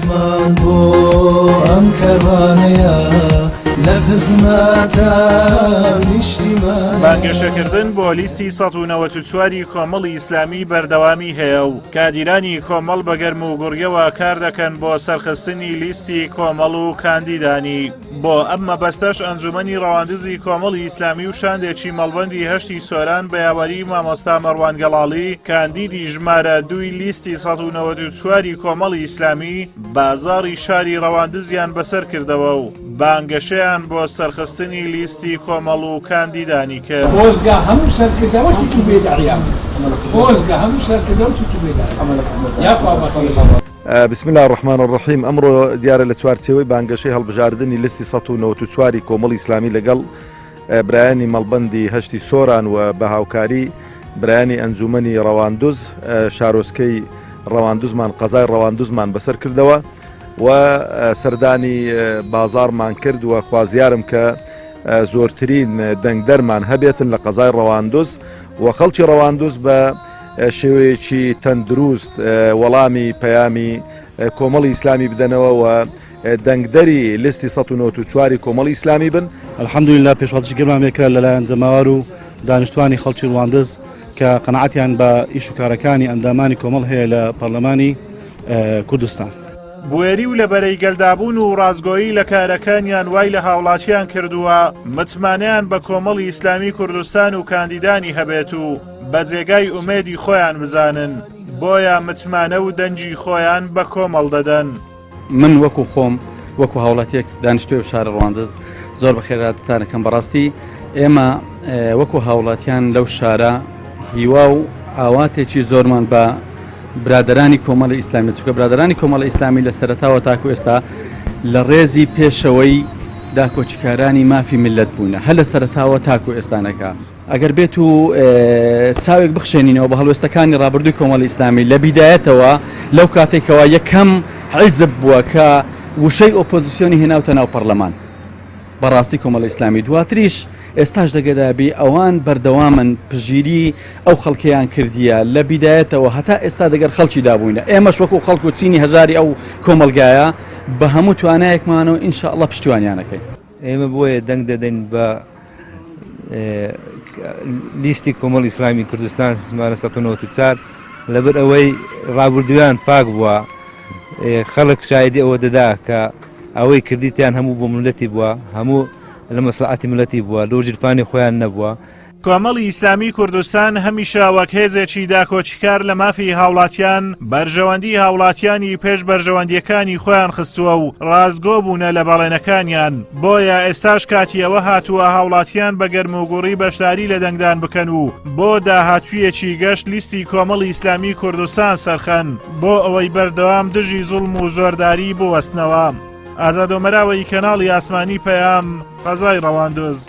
ڕەحمان بۆ ئەم کەروانەیە لە خزمەتە نیشتیمانەیە. بانگەشەکردن بۆ لیستی 194 ی کۆمەڵی ئیسلامی بەردەوامی هەیە و کادیرانی کۆمەڵ بە گەرم و گوڕیەوە کار دەکەن بۆ سەرخستنی لیستی کۆمەڵ و کاندیدانی. بۆ ئەم مەبەستەش ئەنجومەنی ڕەواندزی کۆمەڵی ئیسلامی و شاندێکی مەڵبەندی هەشتی سۆران بە یاوەری مامۆستا مەڕوان گەڵاڵی کاندیدی ژمارە دووی لیستی 194 ی کۆمەڵی ئیسلامی بازاڕی شاری ڕەواندزیان بەسەر کردەوە و بانگەشەیان بۆ سەرخستنی لیستی کۆمەڵ و کاندیدانی کرد. خۆزگە هەموو سەرکردە وەکی تو بێدەعیا خۆزگە هەموو سەرکردە وەکی تو بێدەعیا یاخوا بەخێر. بسم اللە الرحمن الرحیم ئەمڕۆ دیارە لە چوارچێوەی بانگەشەی هەڵبژاردنی لیستی 194 ی کۆمەڵی ئیسلامی لەگەڵ برایانی مەڵبەندی هەشتی سۆران و بە هاوکاری برایانی ئەنجومەنی ڕەواندوز شارۆچکەی ڕەواندوزمان قەزای ڕەواندوزمان بەسەر کردەوە و سەردانی بازاڕمان کرد و خوازیارم کە زۆرترین دەنگدەرمان هەبێتن لە قەزای ڕەواندوز و خەڵکی ڕەواندوز بە شێوەیەکی تەندروست وەڵامی پەیامی کۆمەڵی ئیسلامی بدەنەوە و دەنگدەری لیستی 194 کۆمەڵی ئیسلامی بن. الحمدللە پێشوازیی گەرمان لێکرا لەلایەن جەماوەر و دانیشتوانی خەڵکی ڕواندز کە قەناعەتیان بە ئیش و کارەکانی ئەندامانی کۆمەڵ هەیە لە پەرلەمانی کوردستان. بوێری و لە بەرەی گەلدابوون و ڕاستگۆیی لە کارەکانیان وای لە هاوڵاتیان کردووە متمانەیان بە کۆمەڵی ئیسلامی کوردستان و کاندیدانی هەبێت و بە جێگای ئومێدی خۆیان بزانن، بۆیە متمانە و دەنگی خۆیان بە کۆمەڵ دەدەن. من وەکو خۆم وەکو هاوڵاتیەک دانیشتوی ئەو شارە ڕواندز زۆر بەخێراتتان ئەکەم بەڕاستی ئێمە وەکو هاوڵاتیان لەو شارە هیوا و ئاواتێکی زۆرمان بە برادرانی کۆمەڵی ئیسلامی چونکە برادرانی کۆمەڵی ئیسلامی لە سەرەتاوە تاکو ئێستا لە ڕێزی پێشەوەی داکۆکیکارانی مافی ملت بوونە هەر لە سەرەتاوە تاکو ئێستانەکە. ئەگەر بێت و چاوێک بخشێنینەوە بە هەڵوێستەکانی ڕابردووی کۆمەڵی ئیسلامی لە بیدایەتەوە لەو کاتێک کەوا یەکەم حیزب بووە کە وشەی ئۆپۆزیسیۆنی هێناوتە ناو پەرلەمان بەڕاستی کۆمەڵی ئیسلامی دواتریش ئێستاش دەگەدابی ئەوان بەردەوامن پشتگیری ئەو خەڵکیان کردیە لە بیدایەتەوە هەتا ئێستا دەگەر خەڵکی دابووینە ئێمەش وەکو خەڵک و چینی هەژاری ئەو کۆمەڵگایە بە هەموو توانایەکمانەوە ئینشاءاللە پشتیوانیانەکەین. ئێمە بۆیە دەنگ دەدەین بە لیستی کۆمەڵی ئیسلامی کوردستان ژمارە 194 لەبەر ئەوەی ڕابردوویان پاک بووە خەڵک شایدی ئەوە دەدا کە ئەوەی کردیتیان هەموو بۆ ملەتی بووە هەموو لە مەسلعاتی ملەتی بووە لۆ جرفانی خۆیان نەبووە. کۆمەڵی ئیسلامی کوردستان هەمیشە وەک هێزێکی داکۆکیکار لە مافی هاوڵاتیان، بەرژەوەندی هاوڵاتیانی پێش بەرژەوەندییەکانی خۆیان خستووە و ڕاستگۆ بوونە لە بەڵێنەکانیان، بۆیە ئێستاش کاتی ئەوە هاتووە هاوڵاتیان بە گەرموگوڕی بەشداری لە دەنگدان بکەن و بۆ داهاتوویەکی گەش لیستی کۆمەڵی ئیسلامی کوردستان سەرخەن بۆ ئەوەی بەردەوام دژی زوڵم و زۆرداری بوەستنەوە. ئازاد ئۆمەراوەیی کەناڵی ئاسمانی پەیام، قەزای ڕەواندز.